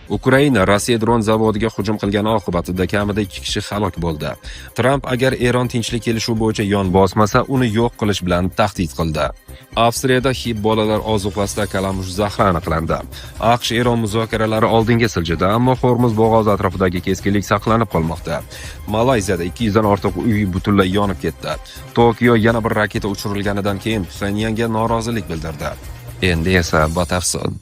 Ukraina Rossiya dron zavodiga hujum qilgani oqibatida kamida ikki kishi halok bo'ldi. Tramp agar Eron tinchlik kelishuvi bo'yicha yon bosmasa, uni yo'q qilish bilan tahdid qildi. Avstriyada HiPP bolalar ozuqasida kalamush zahri aniqlandi. AQSh Eron muzokaralari oldinga siljidi, ammo Hormuz bo'g'ozi atrofidagi keskinlik saqlanib qolmoqda. Malayziyada 200 dan ortiq uy butunlay yonib ketdi. Tokio yana bir raketa uchirilganidan keyin Pxenyanga norozilik bildirdi. Endi esa batafsil.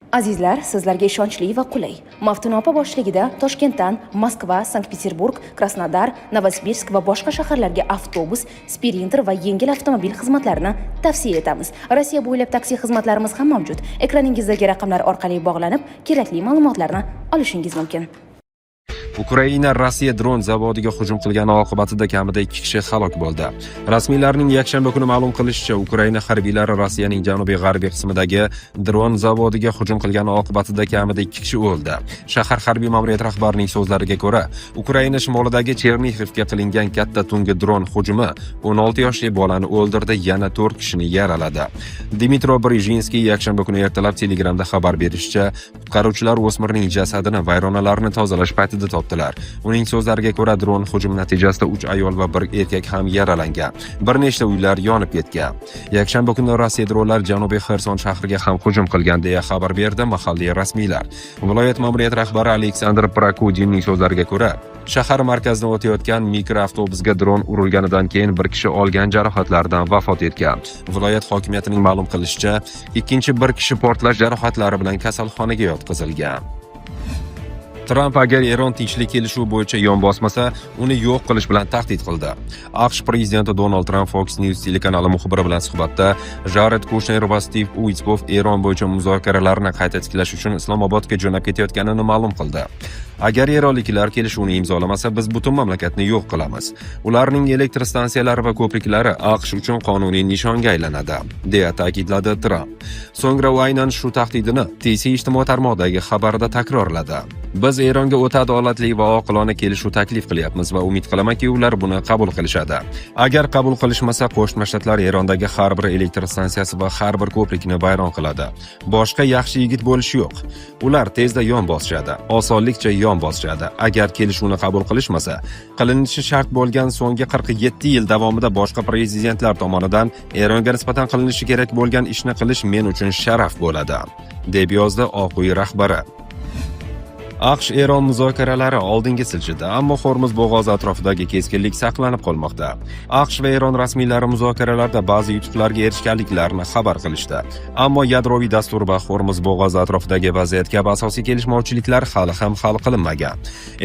Azizlar, sizlarga ishonchli va qulay Maftuna opa boshchiligida Toshkentdan Moskva, Sankt-Peterburg, Krasnodar, Novosibirsk va boshqa shaharlarga avtobus, Sprinter va yengil avtomobil xizmatlarini tavsiya etamiz. Rossiya bo'ylab taksi xizmatlarimiz ham mavjud. Ekraningizdagi raqamlar orqali bog'lanib, kerakli ma'lumotlarni olishingiz mumkin. Ukraina Rossiya dron zavodiga hujum qilgani oqibatida kamida ikki kishi halok bo'ldi. Rasmiylarning yakshanba kuni ma'lum qilishicha, Ukraina harbiylari Rossiyaning janubiy-g'arbiy qismidagi dron zavodiga hujum qilgani oqibatida kamida ikki kishi o'ldi. Shahar harbiy ma'muriyati rahbarining so'zlariga ko'ra, Ukraina shimolidagi Chernigivga qilingan katta tungi dron hujumi 16 yoshli bolani o'ldirdi, yana 4 kishini yaraladi. Dmitro Brejinskiy yakshanba kuni ertalab Telegramda xabar berishicha, qutqaruvchilar o'smirning jasadini vayronalarni tozalash paytida topdilar. Uning so'zlariga ko'ra, dron hujumi natijasida 3 ayol va bir erkak ham yaralangan. Bir nechta uylar yonib ketgan. Yakshanba kuni Rossiya dronlar janubiy Xerson shahriga ham hujum qilgan, deya xabar berdi mahalliy rasmiylar. Viloyat ma'muriyati rahbari Aleksandr Prokudinning so'zlariga ko'ra, shahar markazidan o'tayotgan mikroavtobusga dron urilganidan keyin bir kishi olgan jarohatlardan vafot etgan. Viloyat hokimiyatining ma'lum qilishicha, ikkinchi bir kishi portlash jarohatlari bilan kasalxonaga yotqizilgan. Tramp agar Eron tinchlik kelishuvi bo'yicha yon bosmasa, uni yo'q qilish bilan tahdid qildi. AQSh prezidenti Donald Tramp Fox News telekanali muxbiri bilan suhbatda Jared Kushner va Stiv Uitkov Eron bo'yicha muzokaralarni qayta tiklash uchun Islomobodga jo'nab ketayotganini ma'lum qildi. Agar eronliklar kelishuvni imzolamasa, biz butun mamlakatni yo'q qilamiz. Ularning elektr stansiyalari va ko'priklari AQSh uchun qonuniy nishonga aylanadi, deya ta'kidladi Tramp. So'ngra u aynan shu tahdidini TC ijtimoiy tarmoqdagi xabarida takrorladi. Biz Eronga o'ta adolatli va oqilona kelishuv taklif qilyapmiz va umid qilamanki, ular buni qabul qilishadi. Agar qabul qilishmasa, Qo'shma Shtatlar Erondagi har bir elektr stansiyasi va har bir ko'prikni vayron qiladi. Boshqa yaxshi yigit bo'lishi yo'q. Ular tezda yon bosishadi, osonlikcha yon bosishadi. Agar kelishuvni qabul qilishmasa, qilinishi shart bo'lgan so'nggi 47 yil davomida boshqa prezidentlar tomonidan Eronga nisbatan qilinishi kerak bo'lgan ishni qilish men uchun sharaf bo'ladi, deb yozdi Oq uy rahbari. AQSh Eron muzokaralari oldinga siljidi, ammo Hormuz bo'g'ozi atrofidagi keskinlik saqlanib qolmoqda. AQSh va Eron rasmiylari muzokaralarda ba'zi yutuqlarga erishganliklarini xabar qilishdi. Ammo yadroviy dastur va Hormuz bo'g'ozi atrofidagi vaziyat kabi asosiy kelishmovchiliklar hali ham hal qilinmagan.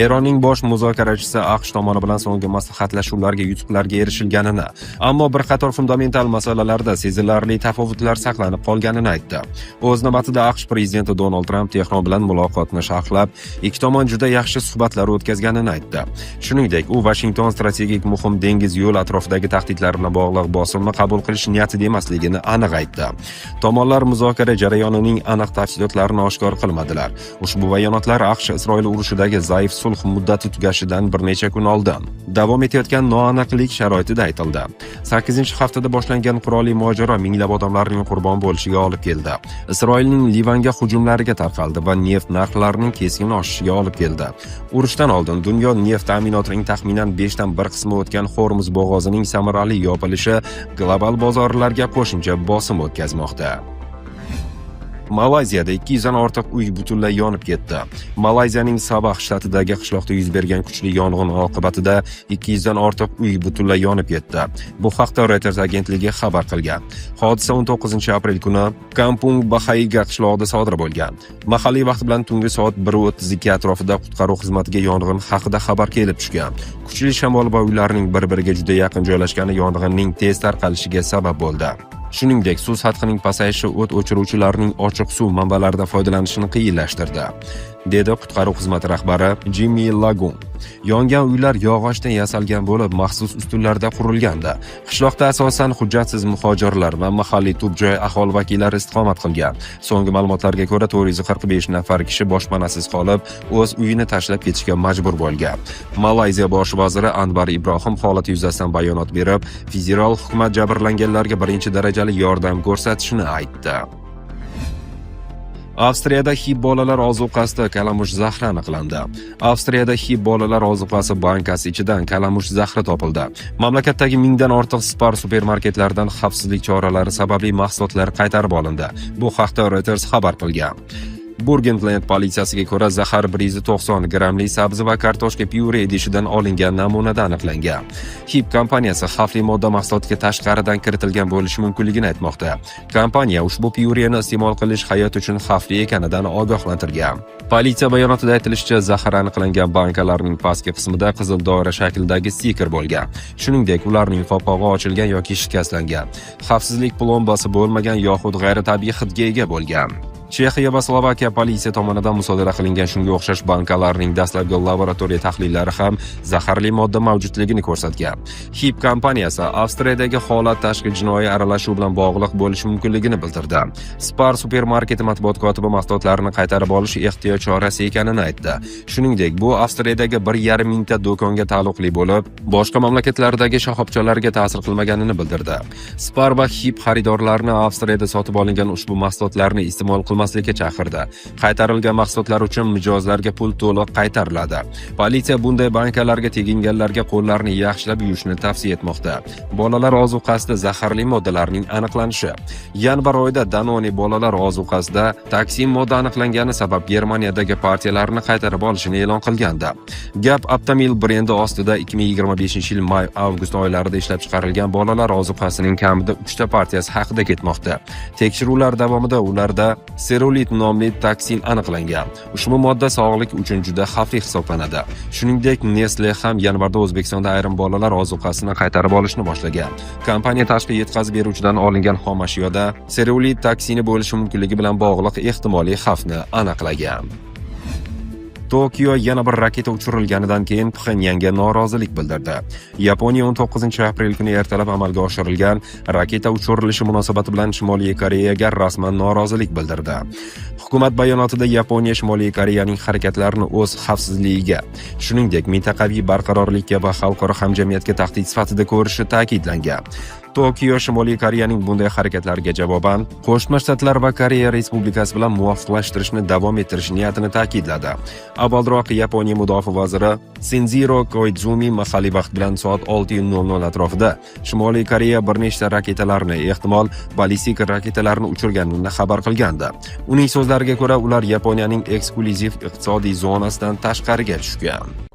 Eronning bosh muzokarachisi AQSh tomoni bilan so'nggi maslahatlashuvlarga yutuqlarga erishilganini, ammo bir qator fundamental masalalarda sezilarli tafovutlar saqlanib qolganini aytdi. O'z navbatida AQSh prezidenti Donald Tramp Tehron bilan muloqotni sharhlab, ikki tomon juda yaxshi suhbatlar o'tkazganini aytdi. Shuningdek, u Vashington strategik muhim dengiz yo'l atrofidagi tahdidlar bilan bog'liq bosimni qabul qilish niyatida emasligini aniq aytdi. Tomonlar muzokara jarayonining aniq tafsilotlarini oshkor qilmadilar. Ushbu bayonotlar AQSh Isroil urushidagi zaif sulh muddati tugashidan bir necha kun oldin davom etayotgan noaniqlik sharoitida aytildi. 8-haftada boshlangan qurolli mojaro minglab odamlarning qurbon bo'lishiga olib keldi. Isroilning Livanga hujumlariga tarqaldi va neft narxlarining keskin oshishiga olib keldi. Urushdan oldin dunyo neft ta'minotining taxminan 5 dan 1 qismi o'tgan Hormuz bo'g'ozining samarali yopilishi global bozorlarga qo'shimcha bosim o'tkazmoqda. Malayziyada 200 dan ortiq uy butunlay yonib ketdi. Malayziyaning Sabah shtatidagi qishloqda yuz bergan kuchli yong'in oqibatida 200 dan ortiq uy butunlay yonib ketdi. Bu haqda Reuters agentligi xabar qilgan. Hodisa 19 aprel kuni Kampung Bahayiga qishlog'ida sodir bo'lgan. Mahalliy vaqt bilan tungi soat 1:32 atrofida qutqaruv xizmatiga yong'in haqida xabar kelib tushgan. Kuchli shamol va uylarning bir-biriga juda yaqin joylashgani yong'inning tez tarqalishiga sabab bo'ldi. Shuningdek, suv sathining pasayishi o't o'chiruvchilarning ochiq suv manbalaridan foydalanishini qiyinlashtirdi, dedi qutqaruv xizmati rahbari Jimmy Lagun. Yongan uylar yog'ochdan yasalgan bo'lib, maxsus ustunlarda qurilgandi. Qishloqda asosan hujjatsiz muhojirlar va mahalliy tub joy aholi vakillari istiqomat qilgan. So'nggi ma'lumotlarga ko'ra, 445 nafar kishi boshpanasiz qolib, o'z uyini tashlab ketishga majbur bo'lgan. Malayziya bosh vaziri Anvar Ibrohim holat yuzasidan bayonot berib, federal hukumat jabrlanganlarga birinchi darajali yordam ko'rsatishini aytdi. Avstriyada Hipp bolalar ozuqasida kalamush zahri aniqlandi. Avstriyada Hipp bolalar ozuqasi bankasi ichidan kalamush zahri topildi. Mamlakatdagi mingdan ortiq Spar supermarketlaridan xavfsizlik choralari sababli mahsulotlar qaytarib olindi. Bu haqda Reuters xabar qilgan. Burgenland politsiyasiga ko'ra, zahar 190 grammli sabzi va kartoshka pyure idishidan olingan namunada aniqlangan. Hipp kompaniyasi xavfli modda mahsulotga tashqaridan kiritilgan bo'lishi mumkinligini aytmoqda. Kompaniya ushbu pyureni iste'mol qilish hayot uchun xavfli ekanidan ogohlantirgan. Politsiya bayonotida aytilishicha, zahar aniqlangan bankalarning pastki qismida qizil doira shaklidagi stiker bo'lgan. Shuningdek, ularning qopqog'i ochilgan yoki shikastlangan. Xavfsizlik plombasi bo'lmagan yoxud g'ayritabiiy hidga ega bo'lgan. Chexiya va Slovakiya politsiya tomonidan musodara qilingan shunga o'xshash bankalarning dastlabki laboratoriya tahlillari ham zaharli modda mavjudligini ko'rsatgan. Hipp kompaniyasi Avstriyadagi holat tashqi jinoiy aralashuv bilan bog'liq bo'lishi mumkinligini bildirdi. Spar supermarketi matbuot kotibi mahsulotlarni qaytarib olish ehtiyot chorasi ekanini aytdi. Shuningdek, bu Avstriyadagi 1,5 mingta do'konga taalluqli bo'lib, boshqa mamlakatlardagi shoxobchalarga ta'sir qilmaganini bildirdi. Spar va Hipp xaridorlarni Avstriyada sotib olingan ushbu mahsulotlarni iste'mol qilmaslikka chaqirdi. Qaytarilgan mahsulotlar uchun mijozlarga pul to'liq qaytariladi. Politsiya bunday bankalarga teginganlarga qo'llarni yaxshilab yuvishni tavsiya etmoqda. Bolalar ozuqasida zaharli moddalarning aniqlanishi. Yanvar oyida Danone bolalar ozuqasida toksin modda aniqlangani sabab Germaniyadagi partiyalarni qaytarib olishini e'lon qilgandi. Gap Aptamil brendi ostida 2025 yil may-avgust oylarida ishlab chiqarilgan bolalar ozuqasining kamida 3 ta partiyasi haqida ketmoqda. Tekshiruvlar davomida ularda serulit nomli toksin aniqlangan. Ushbu modda sog'liq uchun juda xavfli hisoblanadi. Shuningdek, Nestle ham yanvarda O'zbekistonda ayrim bolalar ozuqasini qaytarib olishni boshlagan. Kompaniya tashqi yetkazib beruvchidan olingan xom ashyoda serulit toksini bo'lishi mumkinligi bilan bog'liq ehtimoliy xavfni aniqlagan. Tokio yana bir raketa uchirilganidan keyin Pxenyanga norozilik bildirdi. Yaponiya 19 aprel kuni ertalab amalga oshirilgan raketa uchirilishi munosabati bilan Shimoliy Koreyaga rasman norozilik bildirdi. Hukumat bayonotida Yaponiya Shimoliy Koreyaning harakatlarini o'z xavfsizligiga, shuningdek, mintaqaviy barqarorlikka va xalqaro hamjamiyatga tahdid sifatida ko'rishi ta'kidlangan. Tokio Shimoliy Koreyaning bunday harakatlariga javoban Qo'shma Shtatlar va Koreya Respublikasi bilan muvofiqlashtirishni davom ettirish niyatini ta'kidladi. Avvalroq Yaponiya mudofaa vaziri Sinziro Koidzumi mahalliy vaqt bilan soat 6:00 atrofida Shimoliy Koreya bir nechta raketalarni, ehtimol ballistik raketalarni uchirganini xabar qilgandi. Uning so'zlariga ko'ra, ular Yaponiyaning eksklyuziv iqtisodiy zonasidan tashqariga tushgan.